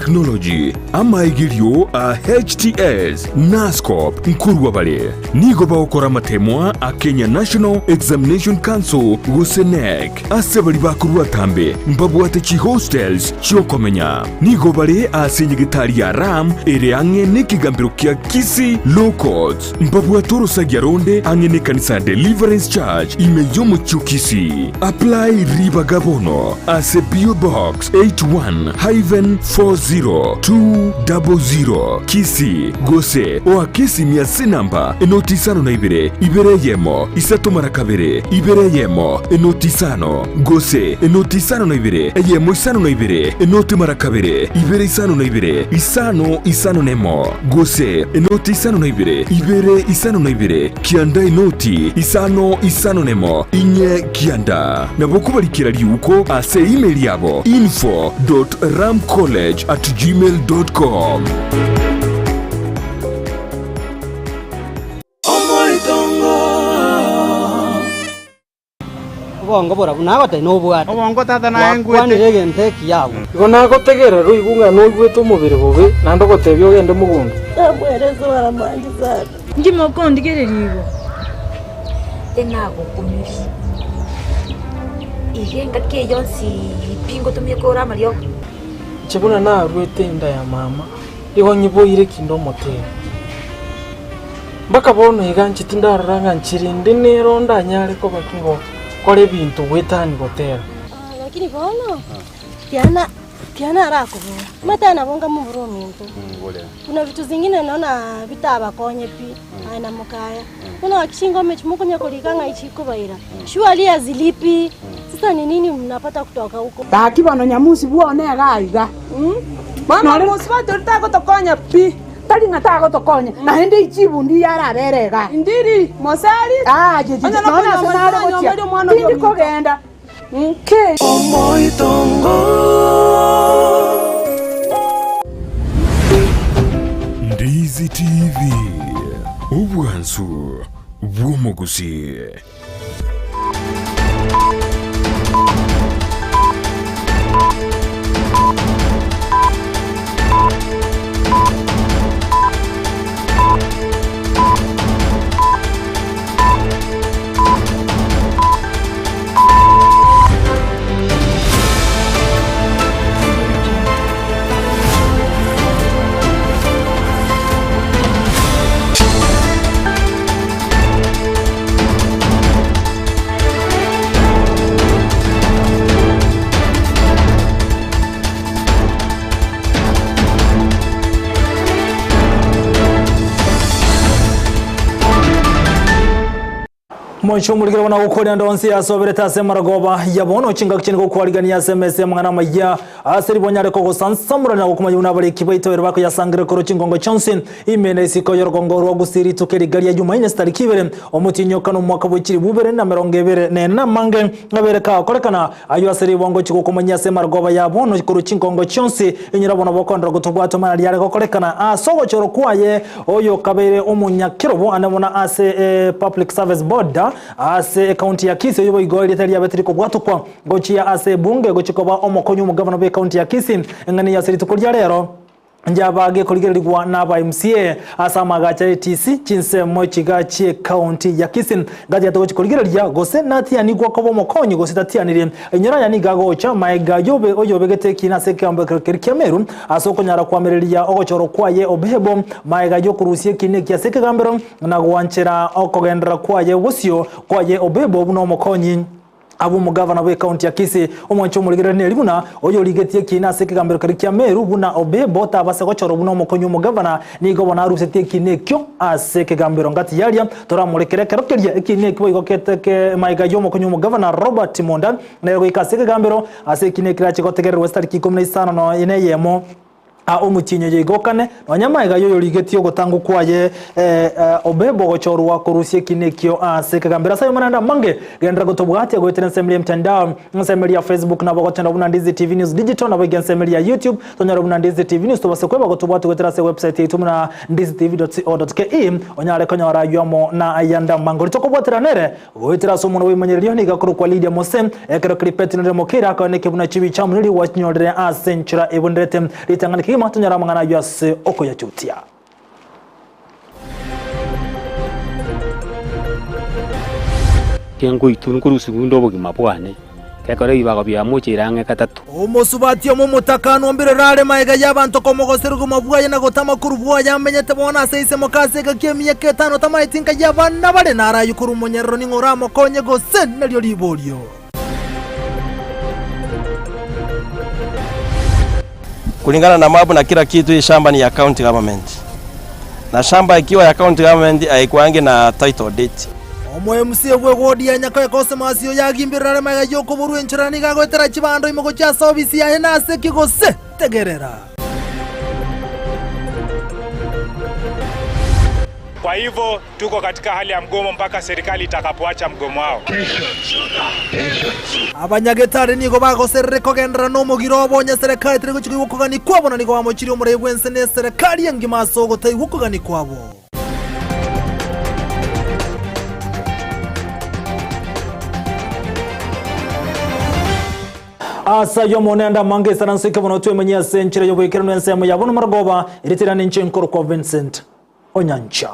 Technology, Amaegerio a HTS, Nascop nkorwa bare. Nigo bagokora amatemwa a Kenya National Examination Council gose KNEC. Ase baria bakorwa atambe mbabwate chihostels chi'okomenya. Nigo bare ase enyegetari ya Ram ere ang'e nekegambero kia Kisii Law Courts. Mbabwate orosagia ronde ang'e nekanisa ya Deliverance Church ime y'omochie o Kisii. Apply ribaga bono ase PO Box 81-40200 Kisii gose oake esimi ase enamba enoti isano na ibere, ibere eyemo, isato mara kabere, ibere eyemo, enoti isano, gose enoti isano na ibere, eyemo isano na ibere, enoti mara kabere, ibere isano na ibere, isano isano nemo, gose enoti isano na ibere, ibere isano na ibere, kianda enoti isano isano nemo, inye kianda. Nabo okobarikera riuko ase email yabo info dot ramcollege at gmail dot com. Obongo borabu nagotebia nobwate. Obongo tata naye ngwete. Gwakwanire egento ekiya agwo. Igo nagotegerera oigwe ng'a noigwete omobere bobe, naende ogotebia ogende mogondo. Namweresa baramwanche sana. Inki mokondigereria igo? Enagokumirie. Iga engaki eye yonsi pi ngotumia kore amariogo. Inche buna naruete enda ya mama, igo nyiboire kinde omotero. Mpaka bono iga inche tindarora ng'a nchire inde nero ndanyare koba ngokora ebinto goetania gotera. Lakini bono tiana tiana arakobora omanyete aye nabo nkamobora ominto kuna vitu zingine naona bitabakonye pi aye na mokaya bono gaki chingoma echi mokonya korika ng'ai chikobaira surely hazilipi sasa ni nini mnapata kutoka huko. Gaki bono nyamusi bwone iga iga. Bono omosubati oria tagotokonya pi. Tari ng'a tagotokonya, naende ichibu ndiyo arabere igaa. Ndiri mosari. Ah, checheche, Onye nonya ase nokonyuoma nare gochia, tanyuomeria omwana oria tindi ominto. kogenda. Nki? Ndizi TV, obwansu bw'omogusii. Omochie omorikire buna gokoria ande onsi asoberete ase amarogoba ya bono chingaki chinde gokwarigania ase emesa y'amang'ana amayia ase ribonyare kogosansamora na gokomanya buna abariki baito ere bakoyasangera korwa chingongo chionsi ime na isiko y'orogongo rwa Gusii rituko eriga ria Jumaine chitariki ibere omotienyi o kane omwaka bwe chilifu ibere na emerongo ebere na ene amange abere kagokorekana ayio ase ribongo chigokomanyia ase amarogoba ya bono korwa chingongo chionsi inyora bono bokondera gotobwata amang'ana riare gokorekana ase ogochorwa kwaye Oyo kabeire omonyakerobo ande buna ase Public Service Board ase ecounty ya Kisii oyo boigo erieta riabe tirikobwatokwa gochia ase ebunge gochia koba omokonyi omogavana bwe ecounty ya Kisii eng'ana eye ase rituko ria rero njaba gekorigererigwa na aba MCA ase amagacho a ATC chinsemo chiga chie county ya Kisii ngatiga togochi korigereria gose natianigwa koba omokonyi gose tatianiri Inyora aya nigo agocha maega y'obe oyobegete ekiina ase ekeambekero keria kia Meru, ase okonyara koamereria ogochorwa kwaye Obehebo, maega y'okorusia ekiina ekia ase ekegambero, na gwanchera okogenderera kwaye bosio kwaye Obebo buna omokonyi abwo omogavana bw'ekaunti ya Kisii. Omwancho omorigereria neri buna oyorigetie ekiina ase ekegambero keria kia Meru buna Obebo tabase gochorwa buna omokonyi omogavana, nigo bono arusetie ekiina ekio ase ekegambero ngati yaria Toramorekere ekero keria ekiina eki boigo geteke magega y'omokonyi omogavana Robert Monda nere goika ase ekegambero ase ekiina ekerache gotegererwa chitariki ikomi na isano na eyemo a omotienyi oyo iga okane nonya magega y'oyorigetie ogotangwa kwaye Obebo gochorwa korusia ekiina ekio ase ekegambero. Ase ayio naende amange genderera gotobwatia goetera ensemo ya mtandao ensemo ya Facebook nabo gotenda buna Ndizi TV News Digital nabo iga ensemo ya YouTube Tonyore buna Ndizi TV News tobase kweba gotobwati goetera ase ewebsite yaito buna ndizitv.co.ke onyare konyora ayio amo na ayande amange. Oria tokobwatera nere goetera ase omonwa bw'ebimanyererio nigo akorokwa Lydia Mose ekero Clipette Nore Mokeira akoeneke buna chibi chiamoniri gwachinyorire ase enchera ebonderete ritang'ani kegima. Kegima tonyore amang'ana ayio ase okoyachutia. Kengoitwa nkorusigwa inde obogima bwane, gekora ebibago biamocheire ang'e gatato. Omosubati omomotaka anombirere are magega y'abanto komogosera obogima bwaye na gotama korwa bwoye amenyete bono ase ise moka ase egaki emiaka etano tamaeti nka y'abana bare naraywe korwa omonyerero ning'o oramokonye gose nario riborio. Kulingana na mapu na kila kitu, hii shamba ni ya county government, na shamba ikiwa ya county government haikuangi na title deed. Omo-MC bw'ewodi ya Nyakoe Cosmas oyagimbirire are magega y'okoborwa enchera nigo agoetera chibando ime gochia ase obisi yaye nase ki gose? Tegerera. Kwa hivyo tuko katika hali ya mgomo mpaka serikali itakapoacha mgomo wao. Abanyagetari nigo bagoserere kogenderera nomogiro obo onye serekari teri gochia koigwa okogania kwabo na nigo bamochirie omorai bw'ense na eserekari engima ase ogotaigwa okogania kwabo. Ase ayio Omonene amange isaranso eke bono twemenye ase enchera y'oboikeranu ensemo ya bono marogoba, eritera ninche nkorokwa Vincent Onyancha.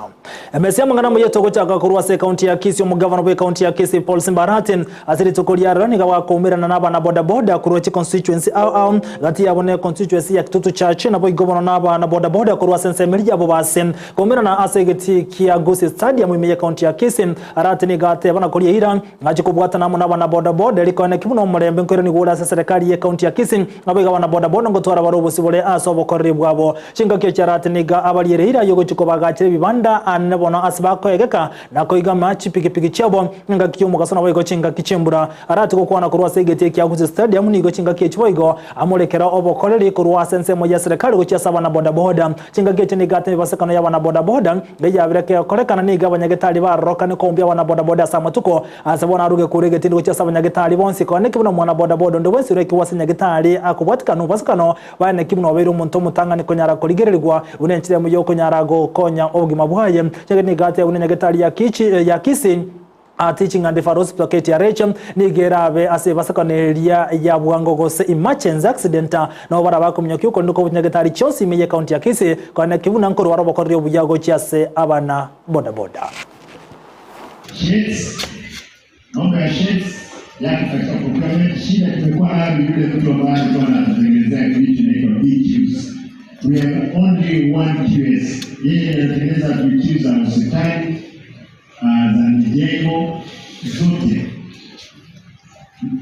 Emesa y'amang'ana amayia togochaka korwa ase ekaunti ya Kisii omogavana bw'ekaunti ya Kisii Paul Simba Arati ase rituko ria rero nigo agakoumerana n'abana boda boda korwa chiconstituency ao ao gati yabo ne constituency ya Kitutu Church naboigo bono n'abana boda boda korwa ase ensemo eria yabo base koumerana ase egetii kia Gusii Stadium ime y'ekaunti ya Kisii. Arati nigo ateba na koria eira Ng'ache kobwatana amo nabana boda-boda, rikoene ki buna omorembe nkoirwa nigo ore ase eserekari y'ekaunti ya Kisii, naboigo abana boda-boda ngotwara bare obosibore ase obokoreri bwabo. Chingaki echi Arati nigo abariere eira y'ogochia kobagachera ebibanda anene bono ase bakoegeka na koigama chipigipigi chiabo engaki y'omogaso naboigo chingaki chi'embura. Arati gokwana korwa ase egetii kia Gusii Stadium nigo chingaki echi boigo amorekera obokoreri korwa ase ensemo y'eserekari gochia ase abana boda-boda. Chingaki echi nigo ate emebasekano y'abana boda-boda Eyabire kegokorekana nigo abanyagetari barorokane koumbia abana-bodaboda ase amatuko ase bono aruge korwa egetindi gochia ase abanyagetari bonsi. Koeneki buna omwana-bodaboda onde bwensi oraikigwe ase nyagetari akobwatikana obosokano, baeneki buna obeire omonto omotang'ani konyara korigererigwa buna enchera emo y'okonyara gokonya obogima bwaye. Chingaki nigo ateba buna nyagetari ya Kichi ya Kisii, Teaching and Referral Hospital KTRH, nigo erabe ase ebasakano eria ya bwango gose emergency accident, nabo barabe akominyokia okorendwa kwa chinyagetari chionsi ime y'ecounty ya Kisii, koeneki buna nkorwara obokoreri obuya gochia ase abana bodaboda. Sheds, mambo ya sheds yako katika procurement. Shida tumekuwa nayo ni yule mtu ambaye alikuwa anatutengenezea kitu inaitwa BQs. We have only one QS, yeye anatengeneza BQ za hospitali uh, za mijengo zote,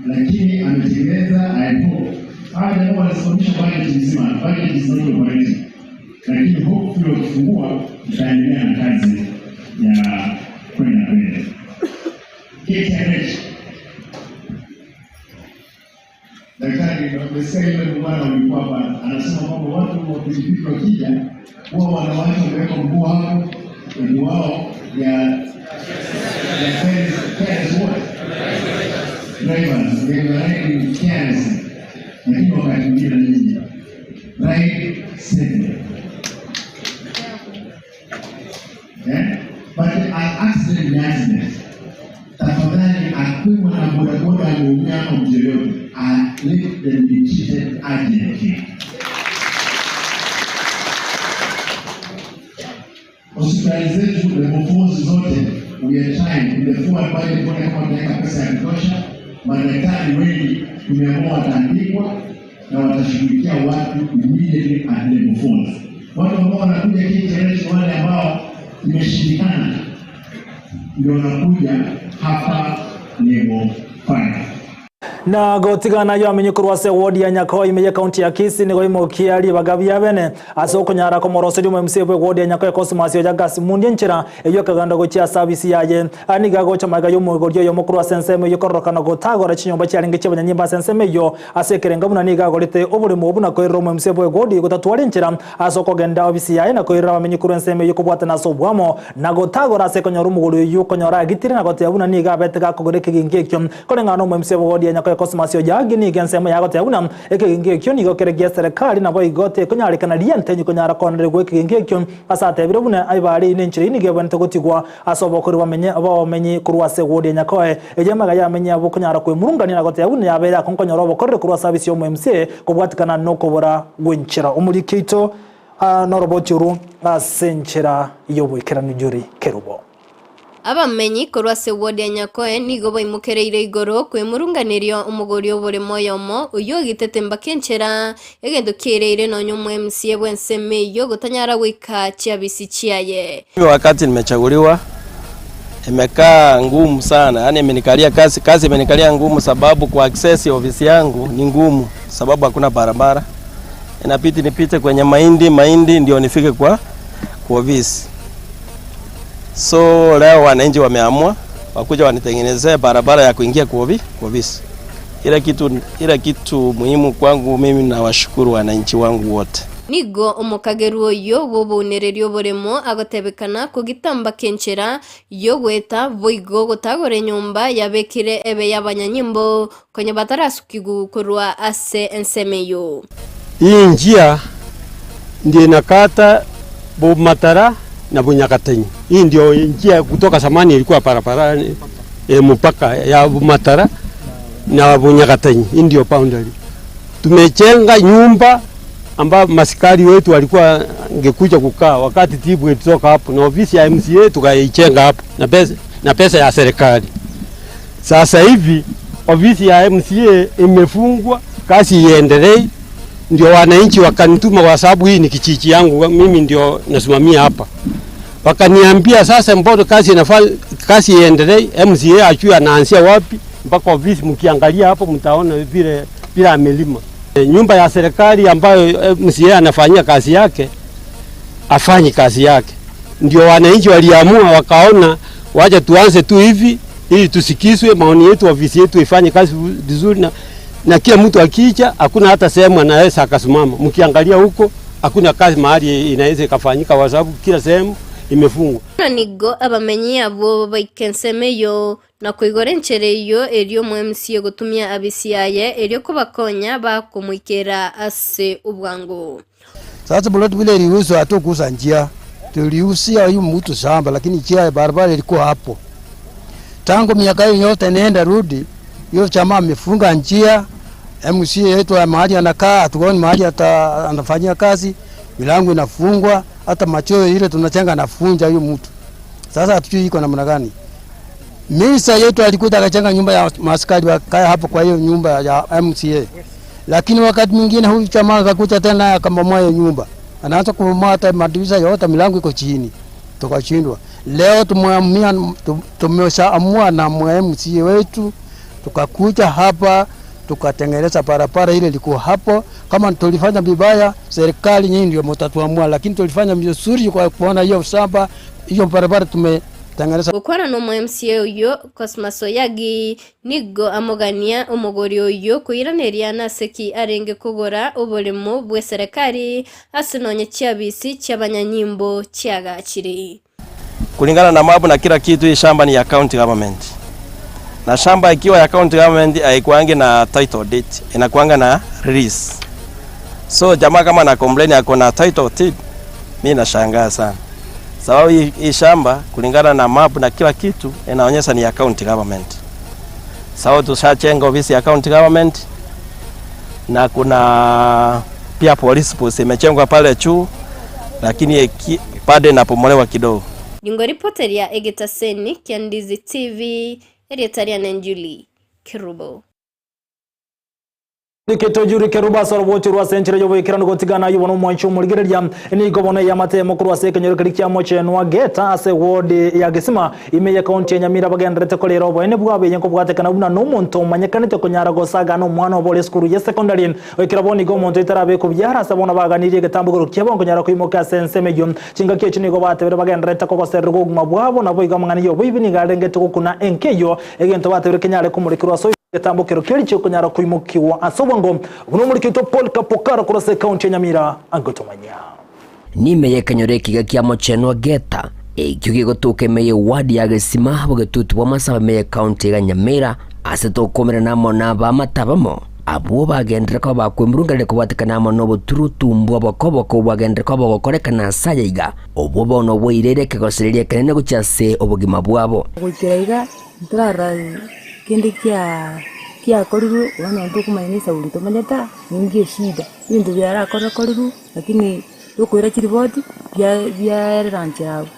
lakini ametengeneza I hope hawa jamaa wanasimamisha budget nzima, budget is not operating, lakini hopefully wakifungua tutaendelea na kazi ya kwenda mbele. KTRH Daktari, umesikia yule bwana ulikuwa hapa anasema kwamba watu wa pikipiki wakija huwa wanawacha wameweka mguu hapo, wengi wao ya ya careless careless what drivers they were riding carelessly, lakini wakati mwingine nyinyi ride safely eh, but an accident ni accident. Tafadhali akuwe mwana bodaboda ameumia ama mtu yoyote, let them be treated urgently. Hospitali zetu level fours zote we are trying with the forward budget kuona kama tunaweka pesa ya kutosha. Madaktari wengi tumeamua wataandikwa na watashughulikia watu immediately at level fours. Watu ambao wanakuja KTRH ni wale ambao imeshindikana ndio wanakuja hapa level 5. Na gotigana ayo amenye korwa ase eward ya Nyakoe ime y'ekaunti ya Kisii nigo imokia ribaga bia bene ase okonyara komoroseria omo MCA bwe eward ya Nyakoe Cosmas Ojagas Mundi enchera eyio ekagenda gochia ase abisi yaye. Aya nigo agocha magega y'omoigoria oyomo korwa ase ensemo eyio kororokana gotagora chinyomba chiarenge chi'abanyanyimbo ase ensemo eyio ase ekerengo buna nigo agorete oboremo obwo na koirera omo MCA bwe eward gotatwara enchera ase okogenda obisi yaye na koirera abamenyi korwa ensemo eyio kobwatana ase obwamo na gotagora ase konyora omogori oyio okonyora agitire na goteba buna nigo abete gakogora ekegingo ekio. Koreng'ana nomwemisia bw'ogodia Nyakoe. Nyakoe Cosmas Oyagi nigo ensemo yagoteba buna ekegingi ekio nigo kere gia serekari naboigo tekonyarekana rientenyi konyara koonerigwa ekegingi ekio ase atebire buna ebare eyio nenchera eyio nigo ebwenerete gotigwa ase obokori bwamenye bw'abamenyi korwa ase ewodi ya Nyakoe eyio emega y'amenyi abwo konyara kwemurungania na goteba buna yabeire akong'u konyora obokoreri korwa ase abisi y'omo MCA kobwatikana nokobora gw'enchera omoriki oito noroboti orwo ase enchera y'oboikeranu Juri Kerubo. Abamenyi korwa ase ward ya Nyakoe nigo baimokereire igoro kwemurunganeria omogori oboremo oyomo oyio ogitete mbaka enchera, egento kiaireire nonya omo MCA bw'ensemo eyio gotanyara goika chiabisi chiaye. Mimi wakati nimechaguliwa imekaa ngumu sana, yaani imenikalia kazi, kazi imenikalia ngumu sababu ku access ofisi yangu ni ngumu sababu hakuna barabara, inabidi nipite kwenye mahindi mahindi ndio nifike kwa, kwa ofisi. So leo wananchi wameamua wakuja wanitengenezee barabara ya kuingia kwa ofisi. Ile kitu, ile kitu muhimu kwangu mimi nawashukuru wananchi wangu wote. Nigo omokagerwa oyio bw'obounereria oboremo agotebekana kogitamba kenchera y'ogoeta boigo gotagora enyomba yabekire ebe y'abanyanyimbo konya batarasukigwa korwa ase ensemo eyio. Hii njia ndio inakata Bumatara na Bunyakatenyi. Hii ndio njia kutoka zamani ilikuwa barabara e, mpaka ya Bumatara na Bunyakatenyi. Hii ndio boundary. Tumechenga nyumba ambayo masikari wetu walikuwa ngekuja kukaa wakati tibu ilitoka hapo, na ofisi ya MCA tukaichenga hapo na pesa, na pesa ya serikali. Sasa hivi ofisi ya MCA imefungwa, kazi iendelee. Ndio wananchi wakanituma, kwa sababu hii ni kijiji yangu, mimi ndio nasimamia hapa. Wakaniambia sasa, mbona kazi inafaa, kazi iendelee, MCA ajue anaanzia wapi mpaka ofisi. Mkiangalia hapo mtaona vile vile amelima. E, nyumba ya serikali ambayo MCA anafanyia kazi yake afanyi kazi yake. Ndio wananchi waliamua wakaona, wacha tuanze tu hivi ili tusikizwe maoni yetu, ofisi yetu ifanye kazi vizuri, na, na kila mtu akija, hakuna hata sehemu anaweza akasimama. Mkiangalia huko hakuna kazi mahali inaweza ikafanyika, kwa sababu kila sehemu imefungwa. Na nigo abamenyi abwo baika ensemo eyio na koigora enchera eyio erio omo MCA gotumia abisi yaye erio kobakonya bakomoikera ase obwango. Sasa ploti vile iliuzwa, hatukuuza njia, tuliuzia huyu mtu shamba, lakini njia ya barabara ilikuwa hapo tangu miaka hiyo yote, nenda rudi, hiyo chama amefunga njia. MC yetu ya mahali anakaa, hatuoni mahali ata anafanyia kazi, milango inafungwa, hata macho ile tunachenga anafunja huyu mtu. Sasa hatujui iko namna gani. Misa yetu alikuja akachenga nyumba ya maskari wakae hapo kwa hiyo nyumba ya MCA. Lakini wakati mwingine huyu chama akakuja tena akabomoa hiyo nyumba. Anaanza kubomoa hata madirisha yote, milango iko chini. Tukashindwa. Leo tumeamua tumeshaamua na MCA wetu tukakuja hapa tukatengeneza barabara ile ilikuwa hapo. Kama tulifanya vibaya, serikali nyinyi ndio mtatuamua, lakini tulifanya vizuri kwa kuona hiyo shamba hiyo barabara tumetengeneza. Gokwana na omo MCA oyio Cosmas Oyagi nigo amogania omogori oyio koiraneria naseki arenge kogora oboremo bw'eserekari ase nonye chiabisi chi'abanyanyimbo chiagachire. Kulingana na mapu na kila kitu, hii shamba ni ya county government, na shamba ikiwa ya county government haikuangi na title deed, inakuanga na release. So jamaa kama na complain ako na title deed, mimi nashangaa sana, sababu hii, hii shamba kulingana na map na kila kitu inaonyesha ni ya county government. Sababu tushajenga ofisi ya county government na kuna pia police post imejengwa pale juu, lakini bado inapomolewa kidogo. Ningo ripoteria egetaseni kia Ndizi TV erieta riane Julie Kerubo. Diketo juri keruba soro bochi rwa senchire yobo ikirano gotigana yubo no mwancho omorigereria nigo bono ya matemo korwa ase ekenyoro keri kia mochenwa geta ase ward ya Gesima ime ya county ya Nyamira bagenderete korera oboene bwabo enye kobwatekana buna nomonto omanyekanete konyara gosaga na omwana obo ore esukuru ya secondary oikera bono nigo omonto etarabe kobiara ase bono baganirie egetambokero kiabo nkonyara koimoka ase ensemo eyio chingaki echio nigo batebire bagenderete kogosererwa obogima bwabo nabo igo amang'ana ya oboibi nigo arengete gokuna enka eyio egento batebire kenyare komorekerwa ase egetambokero keria chikonyara koimokiwa ase obwango buna omoriki oito Paul Kapokara korwa ase ekaunti ya Nyamira agotomanyia. Nime y'ekenyoro ekiga kia Mochenwa Geta, ekio gegotoka ime ye ward ya Gesima bogetutu bwa Masaba ime ye county ya Nyamira. Ase tokomerana amo nab'amate abamo, abwo bagenderere koba bakwemurunganeria kobwatekana amo noboturutumbu obokoboko obwagenderere koba bogokorekana ase aya iga, obwo bono bwaireire ekegosereria ekenene gochia ase obogima bwabo. Goikera iga ntorarora kende kia kiakorirwe, bono ntokomanya na esauri tomanyete aa, ninki eshida, ebinto biarakorekorerwe lakini tokoira chiripoti bia biaerera nchera abwo.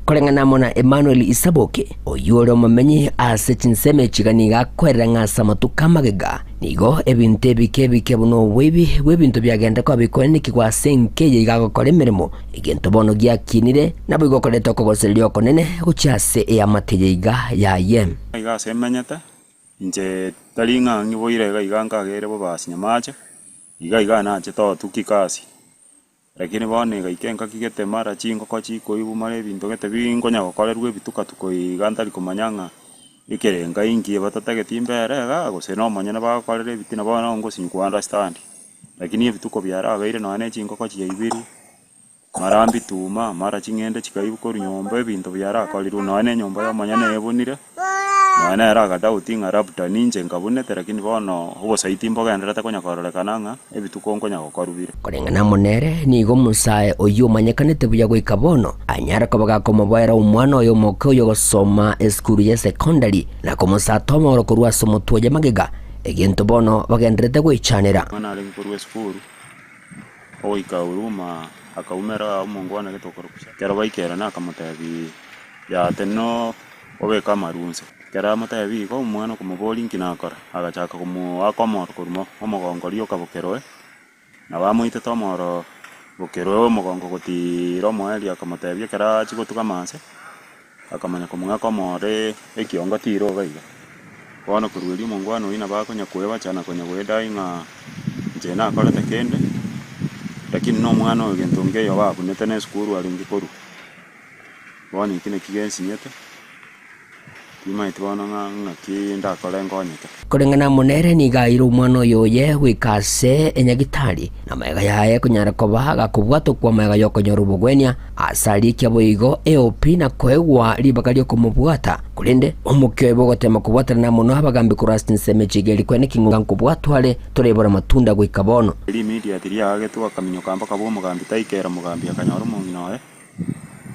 Koreng'ana amo na Emmanuel Isaboke, oyio ore omomenyi ase chinsemo echi iga nigo akoerera ng'a ase amatuko amagega nigo ebinto ebike ebike buna oboibi bw'ebinto biagenda koba bikoenekigwa ase enka eye iga agokora emeremo, egento bono giakinire, naboigo okoreta okogosereria okonene gochia ase eamate eye iga yaye. Iga ase emenyete, inche tari ng'a ng'iboire iga iga nkagere bobasi nyamache, iga iga nachete otuki kasi. Lakini bono egaika engaki gete mara chingoko chikoigwa mara ebinto gete binkonya gokorerwa ebitukatuko iga ntari komanya ng'a ekerenga inki batatageti mbere igaa gose na omonyene bagokorera ebitina bono ngosinywa ko understand. Lakini ebituko biarabeire nonya na echingoko chiaibirwe, mara mbituma, mara ching'ende chikaibwa korwa nyomba ebinto biarakorirwe nonya na enyomba ya omonyene ebunire. Nonya nere agadauti ng'a labda ninche nkabunete, lakini bono obosaiti mbogendererete konya kororekana ng'a ebituko nkonya gokorwa bire. Koreng'ana amo nere, nigo omosae oyio omanyekanete buya goika bono anyare koba gakomoboera omwana oye omoke oyogosoma esukuru ye sekondari na komosata omoro korwa ase omotwe oye magega, egento bono bagendererete goichanera. Omwana arenge korwa esukuru, ogoika Huruma akaumera omongwana gete okorokwa Ekero baikerana akamotebia, Yaa tenena obeke amaru inse. Ekero amotebia igo, omwana okomoboria inki nakora, agachaka komoaka omoro korwa omogongo rioka bokeroe, nabo amoitete omoro bokeroe omogongo gotiira omoerio akamotebia ekero achia gotugama inse, akamanya komong'aka omoro ekiongo tiira iga iga. Bono korwa erio omongwana oyio nabo akonya koebacha na konya goedai ng'a inche nakorete kende, lakini na omwana oyo gento nkeiyo babunete na esukuru arenge korwa. Bono eki nakio gensinyete, timaeti bono ng'a ng'aki ndakore nkonyeke. Koreng'ana amo nere nigo aire omwana oyo oye goika ase enyagitari, na magega yaye konyara koba gakobwatokwa magega y'okonyora obogwenia, ase arikia boigo eopi na koegwa ribaga ri'okomobwata. Korende omokia oye bw'ogoteema kobwatanana amo nabagambi korwa ase chinsemo echi iga erikwe naki ng'a nkobwatwa are, toraibora amatunda goika bono. Rimedia tiriaagetwe akaminyoka mpaka bw'omogambi taikera omogambi akanyora omong'ina oye.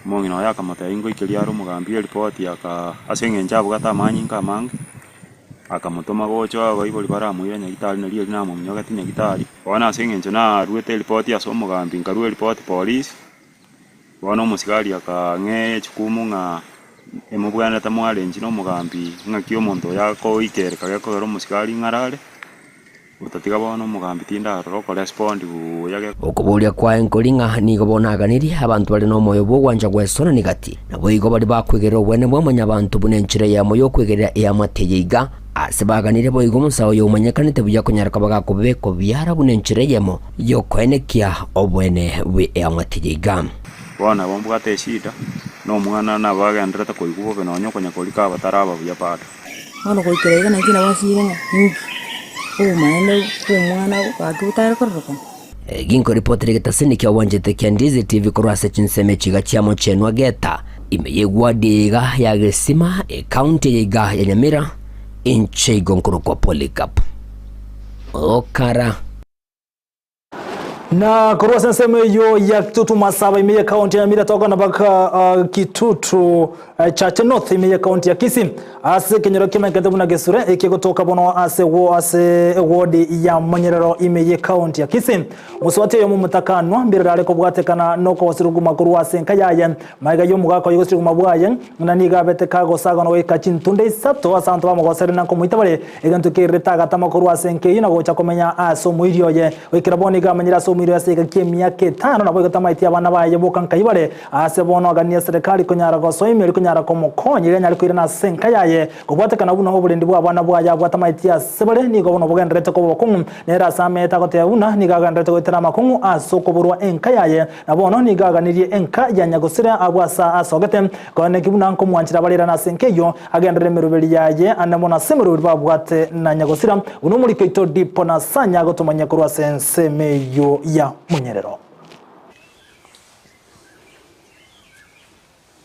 Omong'ina oye akamotebia ngoikeria are omogambi eripoti aka ase eng'encho abwate amanyinga amange, akamotoma gocha abaibori baramoira nyagitari nario erio namominyogeti nyagitari. Bono ase eng'encho naruete eripoti ase omogambi nkarua eripoti polisi, bono omosigari akang'ea echukumu ng'a emobwenerete mwarenchi na omogambi ng'aki omonto oyo akoikereka gekogera omosigari ng'arare. Otatiga bono omogambi tindarora okorespondi buya ge. Okoboria kwaye nkori ng'a nigo bono aganirie abanto bare nomoyo bw'ogwancha gwesonani gati, naboigo baria bakwegerera obwene bwa mwanyabanto buna enchera eyemo y'okwegerera eamate eye iga. Ase baganirie boigo omosae oyo omanyekanete buya konyara koba gakobekwa biara buna enchera eyemo y'okoenekia obwene bw'eamate eye iga. Bono nabo mbwate eshida, na omwana nabo agenderete koigwa bobe nonya okonya korika abataraba buya bado. Bono goikera iga naki nabo nsinyire ng'a inki obomaene bw'omwana gaki botare kororekana. Ginko ripoti getasini kia obwanchete kia Ndizi TV korwa ase chinsemo echiga chia Mochenwa Geta, ime y'eward eye iga ya Gesima, ecounty eye iga ya Nyamira, inche igo nkorokwa Polycarp Okara. Na korwa ase ensemo eyio ya Kitutu Masaba ime ye county ya Nyamira tokona baka uh, Kitutu uh, Chache North ime ye county ya Kisii ase ekenyoro kiamanyekete buna Gesure ekegotoka bono ase wo ase ewodi ya Monyerero ime ye county ya Kisii mosubati oyomo omotakaanwa mbirero are kobwatekana nokogosiruguma korwa ase enka yaye magega y'omogaka oyo gosiruguma bwaye ng'a nigo abete kagosagana goika chintunde isato ase abanto bamogosere na nkomoita bare Egento kererete agatama korwa ase enka eyio na gocha komenya ase omoiri oye. Goikera bono nigo amenyire ase omoiri oye ase egeka ki'emiaka etano, naboigo tamaeti abana baye boka nkai bare. Aase bono aganie eserekari konyara gosoa ime erio konyara komokonya erio anyare koirana ase enka yaye. Kobwatekana buna oborendi bw'abana bwaye abwo atamaeti ase bare nigo bono bogendererete koba obokong'u. Nere ase ameete agoteba buna nigo agendererete goetera amakong'u ase okoborwa enka yaye. Na bono nigo aganirie enka ya nyagosira abwo ase asogete. Koeneki buna nkomwanchera abarerane ase enka eyio, agenderere emeroberi yaye ande mono ase emeroberi babwate na nyagosira, buna omoriki oito Dipo na Sanya agotomanyia korwa ase ensemo eyio ya monyerero.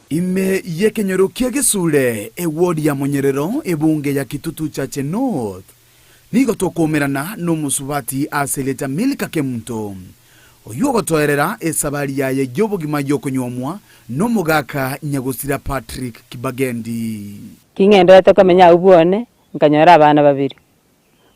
Ime y'ekenyoro kia Gesure, eward ya Monyerero, ebunge ya Kitutu Chache North, nigo tokoumerana nomosubati ase erieta Milka Kemunto, oyio ogotoerera esabari yaye y'obogima y'okonywomwa nomogaka nyagosira Patrick Kibagendi. King'enderete komenya agwo bwone, nkanyora abana babere.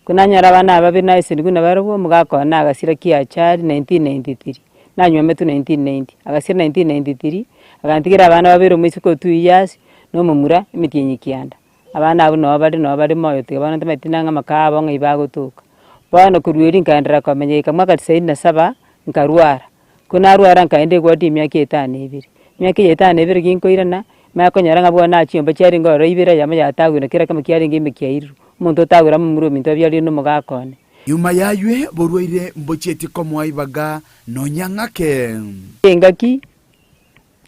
Ko nanyora abana aba babere naesenigwe nabarobwo, omogaka one agasira kiachari 1993, nanywometwe 1990, agasira 1993, agantigera abana babere omoiseke o two years, na omomura emetienyi kianda. Abana abwo noo bare noo bare moyo tiga bono ntamanyeti nang'e amaka abo ng'ai bagotoka. Bono korwa erio nkaenderera komenya goika mwaka tisaini na saba, nkarwara. Ko narwara nkaenda eward emiaka etano ebere. Emiaka eye etano ebere ginkoirana, manye konyora ng'a bono nachiomba chiarenge ororo ibere eyemo yatagure na kera kemo kiarenge ime kiairirwe. Omonto otagure amomura ominto abiarire na omogaka one. Nyuma y'aywe borwaire mbochieti komoa ibaga nonya ng'ake. Engaki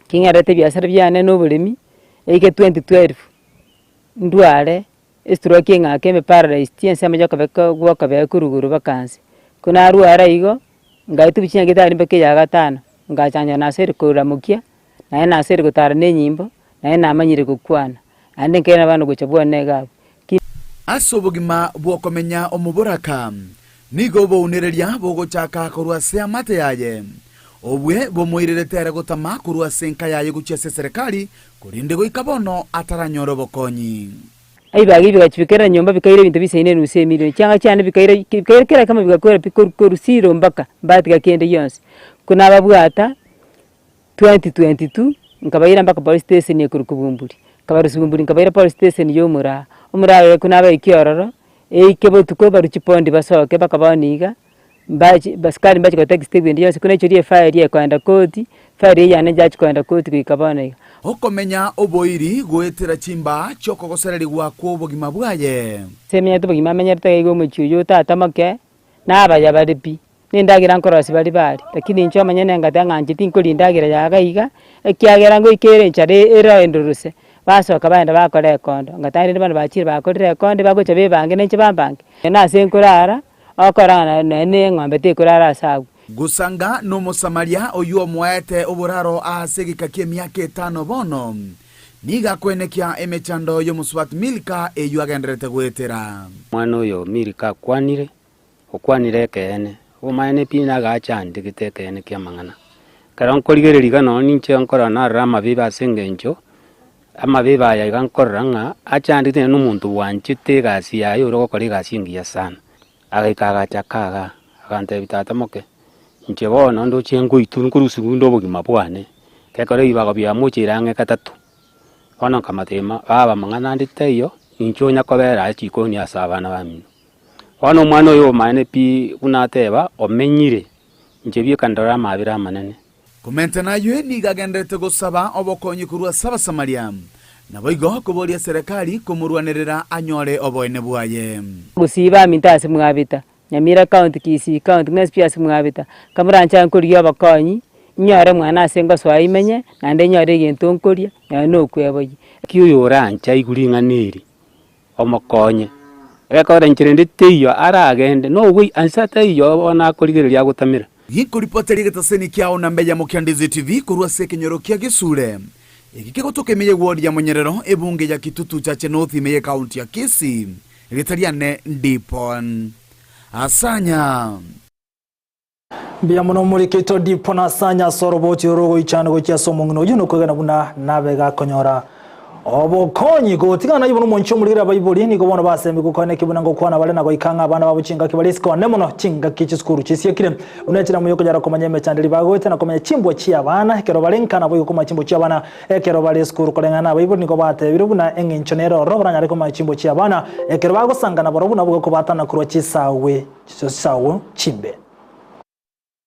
king'erete ebiasara biane na oboremi, eike 2012, ndware estroke eng'ake ime paralyzed ensemo ya okoboko gwa okobee korwa igoro mpaka nse. Ko narwara igo, ngaetwa chinyagetari mpaka eya gatano, ngachanja nasoire koramokia, naende nasoire gotara na enyimbo, naende namanyire gokwana, naende nkairana bono gocha bwane iga abwo. Ki. Ase obogima bw'okomenya omoboraka, nigo obounereria bogochaka korwa ase amate yaye, obwe bomoirerete ere gotama korwa ase enka yaye gochia ase eserekari, korende goika bono ataranyora obokonyi. Ebibaga ebi bigachibekera nyomba bikaira ebinto bisaine enusu emilion, chianga chiane bikaira bikaira kera ekemo bigakwera pi korwa korwa siro mpaka mbatiga kende gionsi. Ko nababwata 2022 nkabaira mpaka police station ekorokwa Bumbuli, nkabarusia Bumbuli nkabaira police station ya omoraa, omoraa oyo ekero nabaikia ororo, eike botuko barwe chipondi basoke mpaka bono iga, mbachi basikari mbachi gotext ebinto bionsi buna echiria efairi ekoenda koti, efairi eywo yane nchachi koenda koti goika bono iga. Okomenya oboiri goetera chimbaa chi'okogosererigwa kw'obogima bwaye. Ase emenyete obogima amenyerete iga iga omochie oyio tata moke, na abaya bare pi, na endagera nkorosia baria baria, lakini inche omonyene ngateba ng'a inche tinkoria endagera ya iga iga, ekiagera ngoika ere enchara ero endorose, basoka bagenda bakora ekondo, ngateba rende bono bachire bakorire ekondo bagocha bebange na inche bambange, na ase nkorara. Okora ng'a nonya ne eng'ombe tekorara ase agwo. Gosanga n'Omosamaria oyio omoete oboraro ase egeka ki'emiaka etano bono, nigo akoenekia emechando y'omosubati Milka eyio agendererete goetera. Omwana oyo Milka akwanire, okwanire ekeene, obomaene pi nagacha andegete ekeene ki'amang'ana. Ekero nkorigereria iga nonya ninche nkorora narora amabibe ase engencho, amabibe aya iga nkorora ng'a achandete nonye na omonto bwanchete egasi yaye ore gokora egasi engiya sana. Agaika agacha aka igaa, agantebia tata moke, inche bono ndoche ngoitwa nkorusiwa inde obogima bwane, gekogera ebibago biamocheire ang'e gatato. Bono nkamotebia baba mang'ana ande taiyo, inche onya kobera aa chikoni ase abana bamino. Bono omwana oyo omaene pi buna ateba, omenyire, inche bieka ndore amabera amanene. Komenta nayio nigo agendererete gosaba obokonyi korwa ase Abasamaria, naboigo koboria serekari komorwanerera anyore oboene bwaye. Gusii baminto ase mwabeta, Nyamira county, Kisii county, mwensi pi ase mwabeta, kamoranche nkorigia obokonyi, inyore mwana ase ngosoa imenye, naende inyore egento nkoria, nonye na okweboyia. Ki oyoranche aigwe ring'ana eri, omokonye, egekogera inchera ende teiyo aragende, noboi anse ataiyo bono akorigereria agotamera. Ginkoripoteria egetaseni kiao na mbeyamo kia Ndizi TV korwa ase ekenyoro kia Gesure. Eki kegotoka ime ye ward ya Monyerero, ebunge ya Kitutu Chache North ime ye county ya Kisii. Egetariane Ndipon. Asanya. Mbuya mono omorikito Dipon Asanya ase oroboti oro rogoichana gochia ase omong'ina oyio nokwegena buna nabe gakonyora Obokonyi gotigana naye buna omonche omoriri abaibori nigo bono basemigwe koeneki buna ngokwana bare na goika ng'a abana babo chingaki bare isiko ane mono chingaki chisukuru chisiekire buna enchera yokonyara komanya emechando eria bagoeta na komanya chimbwa chiabana ekero bare nka naboigo komanya chimbwa chiabana ekero bare esukuru koreng'ana na abaibori nigo batebire buna eng'encho nere ororo baranyare komanya chimbwa chiabana ekero bagosangana barobwo nabo gokobatana korwa chisawe chisawe chimbe.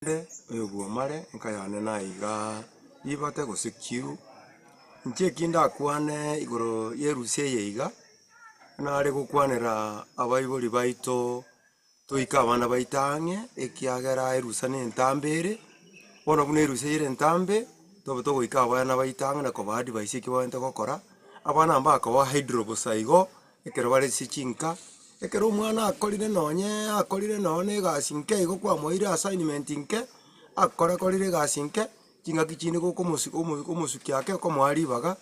Inde oyo bw'omare enka yane naiga ribate gose kiu, inche eki ndakwane igoro y'erusia eye iga, nare gokwanera abaibori baito toike abana baito ang'e, ekiagera erusa na entambe ere, bono buna erusa ere entambe, tobe togoika abana baito ang'e na kobaa advice eki bagwenerete gokora, abana mbakoba idle bosa igo, Ekero bare ase chinka, ekero omwana akorire nonye akorire nonye na egasi nke igo kwamoeire assignment nke, akora korire egasi nke. chingaki chinde gokomosi omo omosukia ake okomoa ribaga,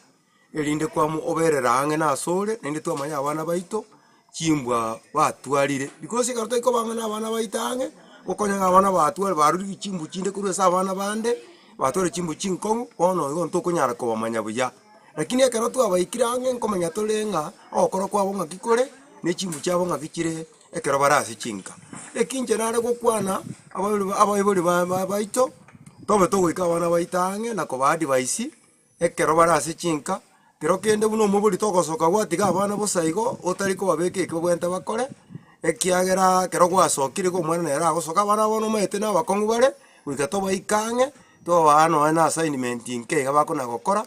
erinde kwamo oberera ang'e na asore, naende twamanya abana baito, chimbwa batwarire. Because ekero tari koba ang'e na abana baito ang'e, okonyora ng'a abana batware barurire chimbwa chinde korwa ase abana bande, batwarire chimbwa chinkong'u, bono igo ntokonyara kobamanya buya. Lakini ekero twabaikire ang'e nkomanya tore ng'a ogokora kwabo ng'aki kore, na echimbu chiabo ng'aki chire ekero bare ase chinka. Eki inche nare gokwana, abaibori abaibori ba ba baito, tobe togoika abana baito ang'e na koba advise, ekero bare ase chinka, kero kende buna omobori togosoka gwatiga abana bosa igo, otari kobabeka eki babwenerete bakore, ekiagera ekero gwasokire igo omwana nere agosoka, abana bono omanyete na abakong'u bare, goika tobaike ang'e, tobaa nonye na assignment nke iga bakona gokora,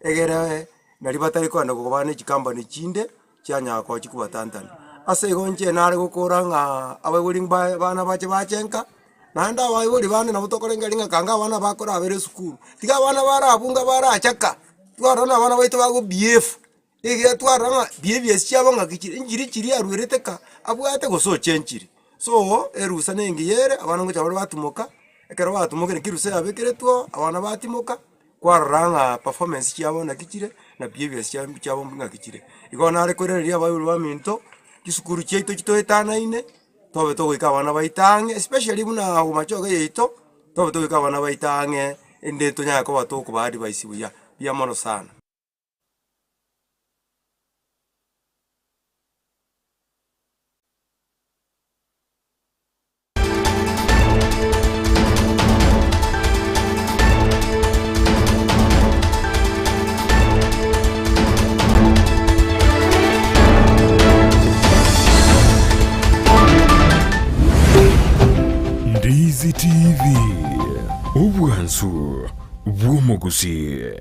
egere nari batari kogenda kobana ne chikampani chinde, chianyara koba chikobatantania. Ase igo inche nare gokora ng'a abaibori mbaye abana bache bache nka, naende abaibori bande nabo tokorengereria ng'a kanga abana bakorabera esukuru, tiga abana barabunga barachaka, twarora buna abana baito bago behave, ekiagera twarora ng'a behaviors chiabo ng'aki chire, nchiri chiria arwerete ka, abwate gose ochenchiri. So, erusa na engiya ere, abana ngocha bare batimoka, ekero batimokire naki erusa yabekeretwe oo, abana batimoka. Kwarora ng'a performance chiabo naki chire, na behaviors chiabo chiabo ng'aki chire. Igo nare koiraneria abaibori baminto, chisukuru chiaito chitoetanaine, tobe togoika abana baito ang'e especially buna bomachoge yaito, tobe togoika abana baito ang'e, ende tonyare koba tokoba advise buya, mbuya mono sana. Ndizi TV, obwansu bw'omogusii.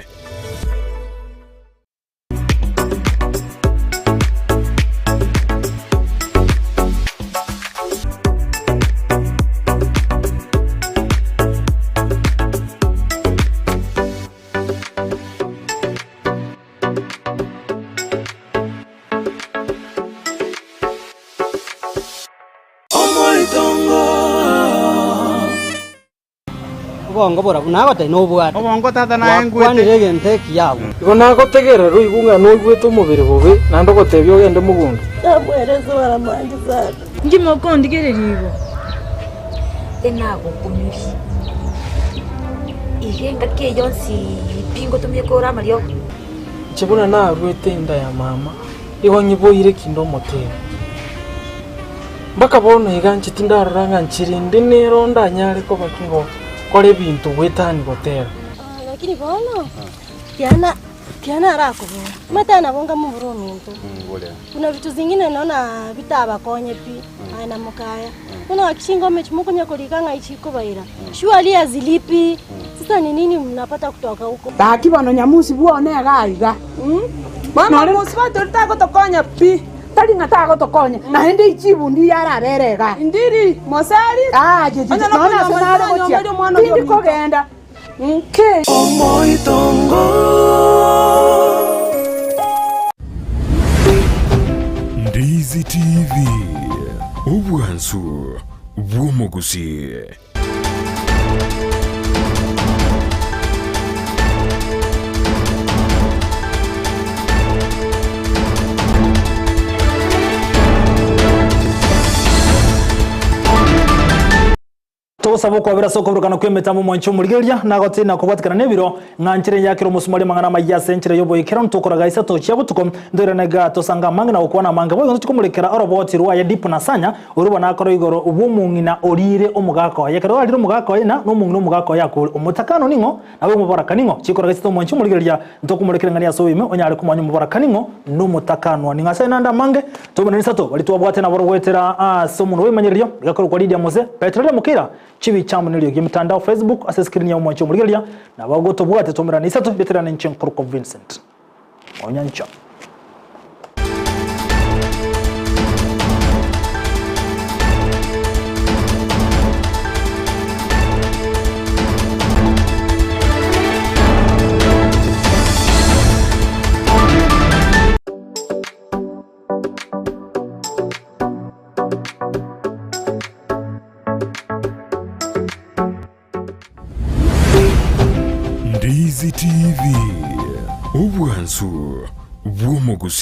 Obongo borabu nagotebia nobwate. Obongo tata naye ngwete. Gwakwanire egento ekiya agwo. Igo nagotegerera oigwe ng'a noigwete omobere bobe, naende ogotebia ogende mogondo. Namwerese baramanche sana. Inki mokondigereria igo? Enagokumirie. Iga engaki eye yonsi pi ngotumia kore amariogo. Inche buna naruete enda ya mama, igo nyiboire kinde omotero. Mpaka bono iga inche tindarora ng'a nchire inde nero ndanyare koba ki ngokora ebinto goetania gotera. Lakini bono tiana tiana arakobora omanyete nabo nkamobora ominto kuna vitu zingine naona bitabakonye pi aye na mokaya bono gaki chingoma echi mokonya korika ng'ai chikobaira surely hazilipi sasa ni nini mnapata kutoka huko. Gaki bono nyamusi bwone iga iga. Mama mosubati oria tagotokonya pi. Tari ng'a tagotokonya, naende ichibu ndiyo arabere igaa. Ndiri, mosari. Ah, jejeje, Onye nonya ase nokonyuoma nare gochia, tanyuomeria omwana oria tindi ominto. kogenda. Nki? Omoitongo. Ndizi TV, obwansu bw'omogusii. Togosaba okwabera ase okoburukana kw'emetambo omwanche omorigereria, na gotina kobwatikana nebiro, ng'a nchera eyakera omosumari amang'ana amaya ase enchera y'oboikeranu tokoraga isato chia botuko, ntoirane igaa tosange amange na gokwana amange, boigo ntochikomorekera oroboti rwaye Dipo na Sanya, Orwo banakora igoro bw'omong'ina oriire omogaka oye. Ekero arire omogaka oye na nomong'ina omogaka oye akore. Omotakano ning'o? Nabo omoboraka ning'o? Chikora gesito omwanchi omorigereria, ntokomorekera ng'ani ase oime, onyare komanya omoboraka ning'o, nomotakanwa ning'o. Ase naende amange, tobuna nisato, baria twabwate naboro goetera ase omonwa bw'ebimanyererio, bigakorokwa Lidia Mose, Petero Ria Mokeira, chibicha amo neriogi emetandao Facebook ase escreen ya omwanchi omorigereria, nabo gotobwate twaumerana isato, riaterana inche nkorokwa Vincent Onyancha. Easy TV, obwansu bw'omogusii.